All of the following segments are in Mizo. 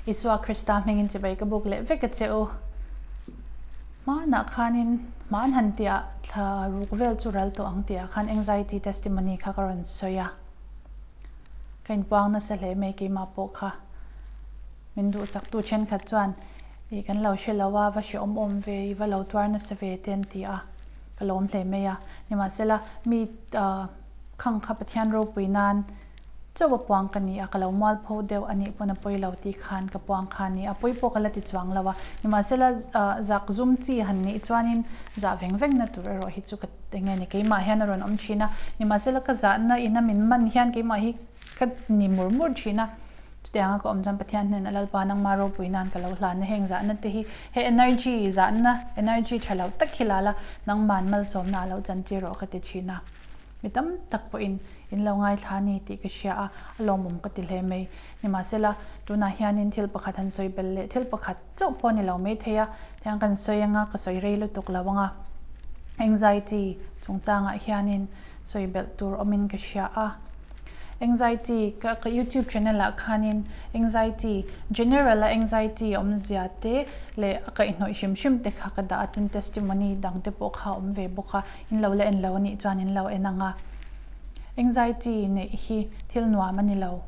Isua Krista hmingin chibai ka buk leh vek a che u. Hmanah khanin hman han tihah thla ruk vel chu ral tawh ang tihah khan anxiety testimony kha ka rawn sawi a. Ka inpuang nasa hle mai keimah pawh kha. Min duhsaktu thenkhat chuan ih kan lo hre lo a, va hrehawm awm ve, i va lo tuar nasa ve te an ti a, ka lawm hle mai a. Nimahsela mi khang kha Pathian ropui nan chauh a puang ka ni a, ka lo mualpho deuh a nih pawn a pawi lo tih khan ka puang kha a ni a, pawi pawh ka la ti chuang lo a. Nimahsela zak zum chi han nih chuanin zah veng veng na tur erawh hi chu ka eng nge ni keimah hian a rawn awm thin a, nimahsela ka zahna ina min man hian keimah hi ka ni mur mur thin a. Chutianga ka awm chuan Pathian hnen a Lalpa nangma ropui nan ka lo hlan a, heng zahna te hi he energy zahna energy tha lo tak hi la la nangman malsawmna a lo chantir rawh ka ti thin a. Mi tam tak pawhin in lo ngaithla a ni tih ka hria a, a lawmawm ka ti hle mai. Nimahsela, tunah hianin thil pakhat han sawi belh leh thil pakhat chauh pawh a ni lo maithei a, tiang kan sawi anga ka sawi rei lutuk lo anga anxiety chungchangah hianin sawi belh tur awmin ka hria a. Anxiety ka ka youtube channel ah khanin anxiety general a anxiety awmzia te leh a kaihhnawih hrim hrim te kha ka dah a tin testimony dang te pawh kha a awm ve bawk a in lo la en lo anih chuan in lo en ang a. Anxiety neih hi thil nuam a ni lo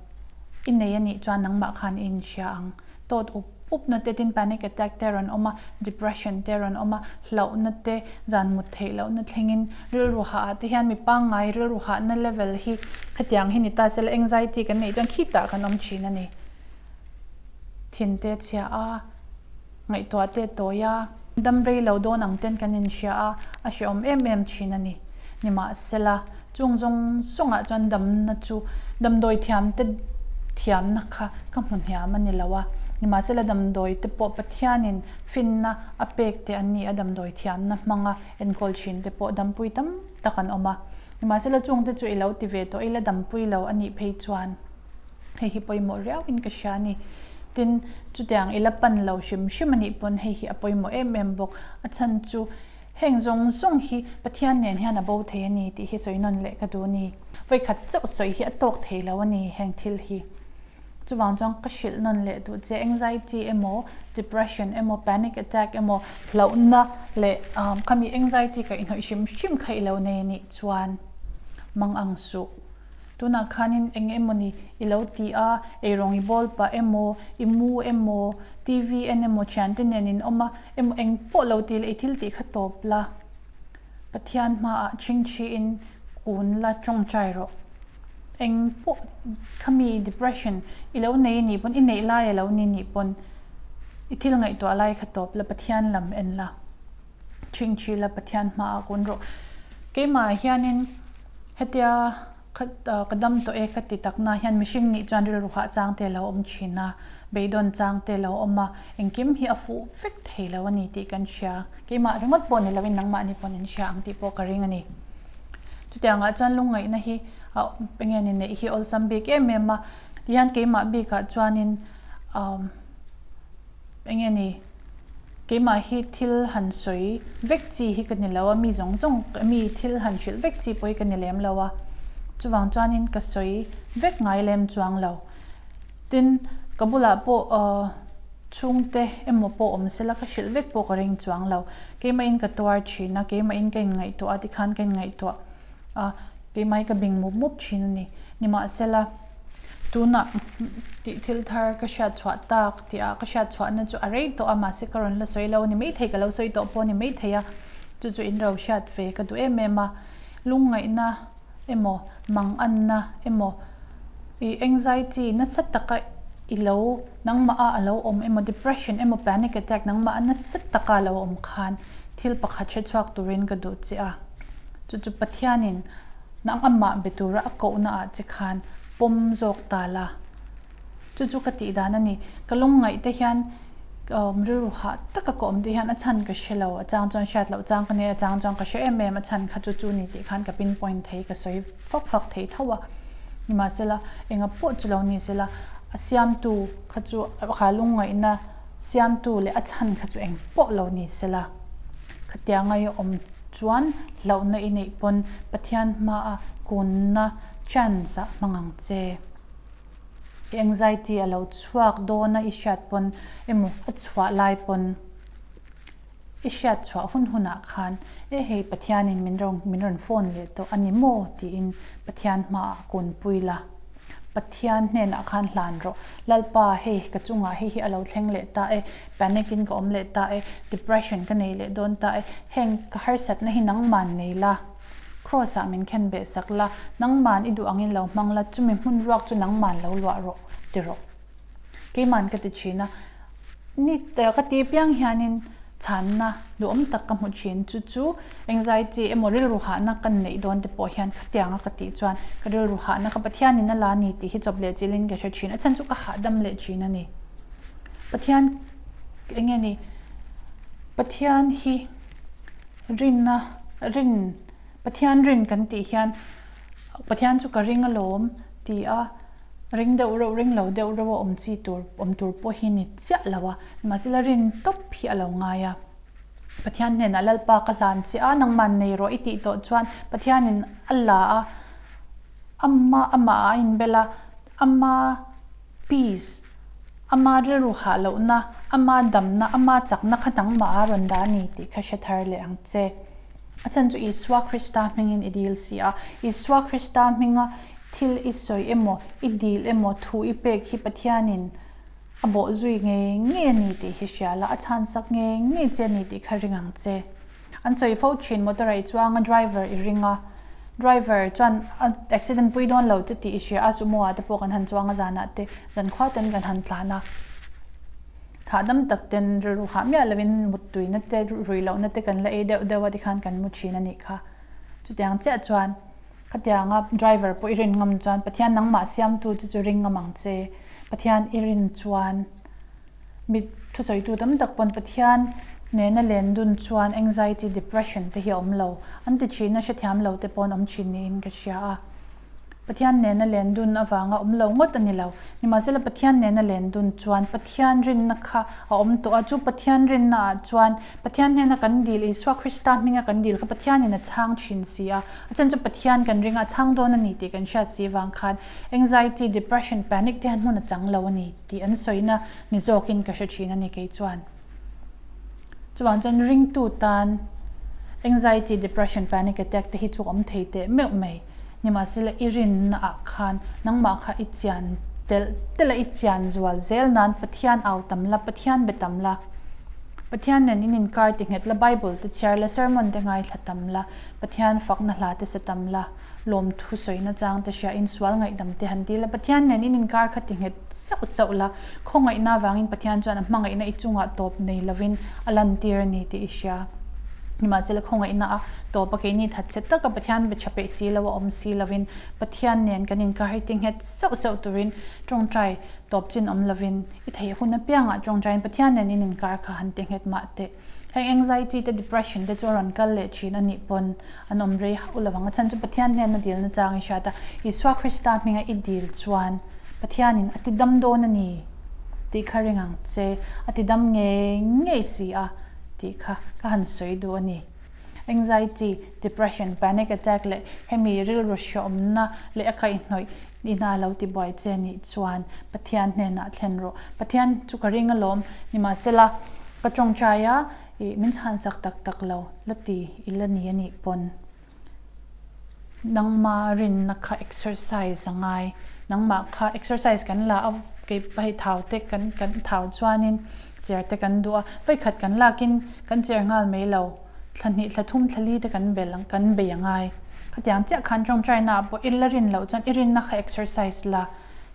i nei anih chuan nangmah khan i inhria ang tawt up up na te tin panic attack te a rawn awm a, depression te a rawn awm a, hlauhna te, zan mut theih lohna thlengin rilru hah ah te hian mi pangngai rilru hahna level hi hetiang hi ni ta se la anxiety kan neih chuan khitah kan awm thin a ni. Thin te chhia a, ngaihtuah te tawi a, dam rei lo dawn ang ten kan inhria a, a hrehawm em em thin a ni. Nimahsela, Chung zawng zawngah chuan damna chu damdawi thiam te thiamna kha ka hmu hniam a ni lo a, nimahsela damdawi te pawh Pathianin finna a pek te an ni a, damdawi thiamna hmanga enkawl thin te pawh dampui tam tak an awm a, nimahsela chung te chu i lo ti ve tawh ila dampui lo a nih phei chuan hei hi pawimawh riauin ka hria a ni. Tin, chutiang i la pan lo hrim hrim a nih pawn hei hi a pawimawh em em bawk, a chhan chu Heng zawng zawng hi Pathian nen hian a bo thei a ni tih hi sawi nawn leh ka duh a ni. Vawikhat chauh sawi hi a tawk thei lo a ni heng thil hi. Chuvang chuan ka hrilh nawn leh duh che anxiety emaw, depression emaw, panic attack emaw, hlauhna leh khami anxiety kaihhnawih hrim hrim kha i lo nei a nih chuan mang ang suh. Tunah khanin eng emawni i lo ti a, eirawng i bawl pah emaw, i mu emaw, TV en emaw, thiante nen in awm a, emaw eng pawh lo ti leh i thil tih kha tawp la. Pathian hmaah chhingchhiin kun la tawngtai rawh. Eng pawh khami depression i lo nei anih pawn, i neih lai a lo ni nih pawn i thil ngaihtuah lai kha tawp la, Pathian lam en la. Chhingchhi la Pathian hmaah kun rawh. Keimah hianin hetia ka dam tawh e ka ti takna hian mihring nih chuan rilru hah chang te a lo awm thin a, beidawn chang te a lo awm a, engkim hi a fuh vek thei lo a ni tih kan hria. Keimah ringawt pawh ni loin nangmahni pawn in hria ang tih pawh ka ring a ni. Chutiangah chuan lungngaihna hi enge ni neih hi awlsam bik em em a, tihian keimah bikah chuanin Enge ni? Keimah hi thil han sawi vek chi hi ka ni lo a, mi zawng zawng mi thil han hrilh vek chi pawh hi ka ni lem lo a, chuvang chuanin ka sawi vek ngai lem chuang lo. Tin, ka bulah pawh aw chhungte emaw pawh awm sela ka hrilh vek pawh ka ring chuang lo. Keimahin ka tuar thin a, keimahin ka inngaihtuah a tikhan ka inngaihtuah a, keimah hi ka bing mup mup thin a ni. Nimahsela. Tunah tih thil thar ka hriat chhuah tak tih ah ka hriat chhuahna chu a rei tawh a mahse ka rawn la sawi lo a ni maithei ka lo sawi tawh pawh a ni maithei a chu chu in ro hriat ve ka duh em em a lungngaihna emaw manganna emaw ih anxiety nasa taka i lo nangmah a alo awm emaw depression emaw panic attack nangmah a nasa taka alo awm khan thil pakhat hre chhuak turin ka duh che a chu chu Pathianin Nang amah be tura a kohna ah che khan pawm zawk ta la. Chu chu ka tih dan a ni. Ka lungngaih te hian rilru hah taka ka awm te hian a chhan ka hre lo. A chang chuan hriat loh chang ka nei a, a chang chuan ka hre em em a chhan kha chu chu ni tih khan ka pinpoint thei, ka sawi fak fak thei tho a. Nimahsela, enga pawh chu lo ni sela, a siamtu kha chu kha lungngaihna siamtu leh a chhan kha chu eng pawh lo ni sela. Khatianga i awm Chuan hlauhna i neih pawn Pathian hmaa kunna chance ah hmang ang che. I anxiety a lo chhuak dawn a i hriat pawn emaw a chhuah lai pawn i hriat chhuah hun hunah khan e hei Pathianin min rawn min rawn phone leh tawh a ni maw tiin Pathian hmaah kunpui la. Pathian hnenah khan hlan rawh. Lalpa hei ka chungah hei hi a lo thleng leh ta e, panic in ka awm leh ta e, depression ka nei leh dawn ta e, heng ka harsatna hi nangman nei la, Kraws ah min khen beh sak la, nangman i duh angin lo hmang la, chumi hmun ruak chu nangman lo luah rawh, ti rawh. Keiman ka ti thin a, ni ka ti piang hianin chhanna duhawm tak ka hmu thin. Chu chu anxiety emaw rilru hahna ka neih dawn te pawh hian khatianga ka tih chuan ka rilru hahna kha Pathianin a la ni tih hi chawp leh chilhin ka hre thin. A chhan chu ka hahdam leh thin a ni. Pathian eng nge ni? Pathian hi rinna rin Pathian rin kan tih hian Pathian chu ka ring alawm ti a. Ring deuh reuh, ring lo deuh reuh a awm chi tur, awm tur pawh hi ni chiah lo a, nimahsela rin tawp hi a lo ngai a. Pathian hnenah Lalpa ka hlan che a, nangman nei rawh i tih tawh chuan Pathianin a la a, ama amah a inbel a, ama peace, ama rilru hah lohna, ama damna, ama chakna kha nangmah a rawn dah a ni tih kha hre thar leh ang che. A chhan chu Isua Krista hmingin i dil si a, Isua Krista hminga Thil i sawi emaw, i dil emaw, thu i pek hi Pathianin a bawh zui ngei ngei a ni tih hi hria la, a chhansak ngei ngei che a ni tih kha ring ang che. An sawi fo thin, motor ah i chuang a, driver i ring a, driver chuan a accident pui dawn lo che tih i hria a, sumo ah te pawh kan han chuang a zanah te, zankhua ten kan han tlan a, thahdam tak ten rilru hah miah lovin muttuina te, ruih lohna te kan la ei deuh deuh a tikhan kan mu thin a nih kha. Chutiang chiah chuan. Khatianga driver pawh i rin ngam chuan Pathian nangmah siamtu chu chu ring ngam ang che. Pathian i rin chuan mi thusawitu tam tak pawn Pathian nena len dun chuan anxiety, depression te hi a awm lo. An ti thin a, hrethiam lo te pawn awm thin niin ka hria a. Pathian nena len dun avanga awm lo ngawt a ni lo. Nimahsela Pathian nena len dun chuan Pathian rinna kha a awm tawh a, chu Pathian rinna ah chuan Pathian hnena kan dil, Isua Krista hminga kan dil kha Pathianin a chhang thin si a. A chhan chu Pathian kan ring a, a chhang dawn a ni tih kan hriat si vang khan anxiety, depression, panic te hian hmun a chang lo a ni tih an sawina ni zawkin ka hre thin a ni kei chuan. Chuvang chuan ringtu tan anxiety, depression, panic attack te hi chu awm thei teh meuh mai. Nimahsela i rinna ah khan nangmah kha i chian telh telh a, i chian zual zel nan Pathian au tam la, Pathian be tam la, Pathian nen in inkar ti nghet la, Bible te chhiar la, sermon te ngaithla tam la, Pathian fakna hla te sa tam la, lawmthu sawina chang te hria in sual ngaihdam te han ti la, Pathian nen in inkar kha ti nghet sauh sauh la, khawngaihna avangin Pathian chuan a hmangaihna i chungah tawp nei lovin a lantir a ni tih i hria. Nimahsela khawngaihna a tawp a keini thatchhe taka Pathian be tha peih si lo a awm si lovin Pathian nen kan inkar hi ti nghet sauh sauh turin tawngtai tawp chin awm lovin i theih hun apiangah tawngtaiin Pathian nen in inkar kha han ti nghet mah teh. Heng anxiety te depression te chu a rawn kal leh thin a nih pawn an awm rei hauh lo ang. A chhan chu Pathian hnena dilna chang i hriat a, Isua Krista hminga i dil chuan Pathianin a ti dam dawn a ni tih kha ring ang che, a ti dam ngei ngei si a tih kha ka han sawi duh a ni. Anxiety, depression, panic attack leh hemi rilru hreawmna leh a kaihhnawih ina lo ti buai che nih chuan Pathian hnenah thlen rawh. Pathian chu ka ring alawm, nimahsela ka tawngtai a, ih min chhansak tak tak lo la ti i la ni a nih pawn nangma rinna kha exercise a ngai. Nangmah kha exercise kan la a, kei hei thau te kan kan thau chuanin cher te kan duh a, vawikhat kan lakin kan cher nghal mai lo. Thla hnih, thla thum, thla li te kan bel ang, kan bei a ngai. Khatiang chiah khan tawngtaina ah pawh i la rin loh chuan i rinna kha exercise la.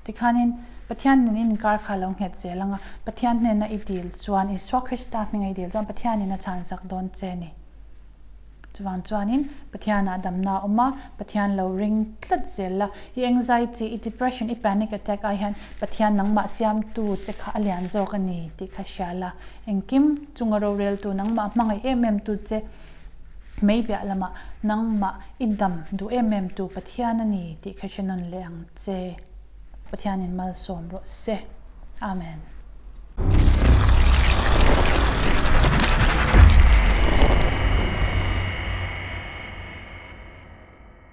Tikhanin Pathian nen in inkar kha a lo nghet zel ang a, Pathian hnena i dil chuan, Isua Krista hminga i dil chuan Pathianin a chhansak dawn che a ni. Chuvang chuanin Pathianah damna a awm a, Pathian lo ring tlat zel la. I anxiety, i depression, i panic attack ai hian Pathian nangmah siamtu che kha a lian zawk a ni tih kha hria la. Engkim chunga roreltu nangmah hmangaih em em tu che mei piah lamah nangmah i dam duh em em tu Pathian a ni tih kha hre nawn leh ang che. Pathianin malsawm rawh se. Amen.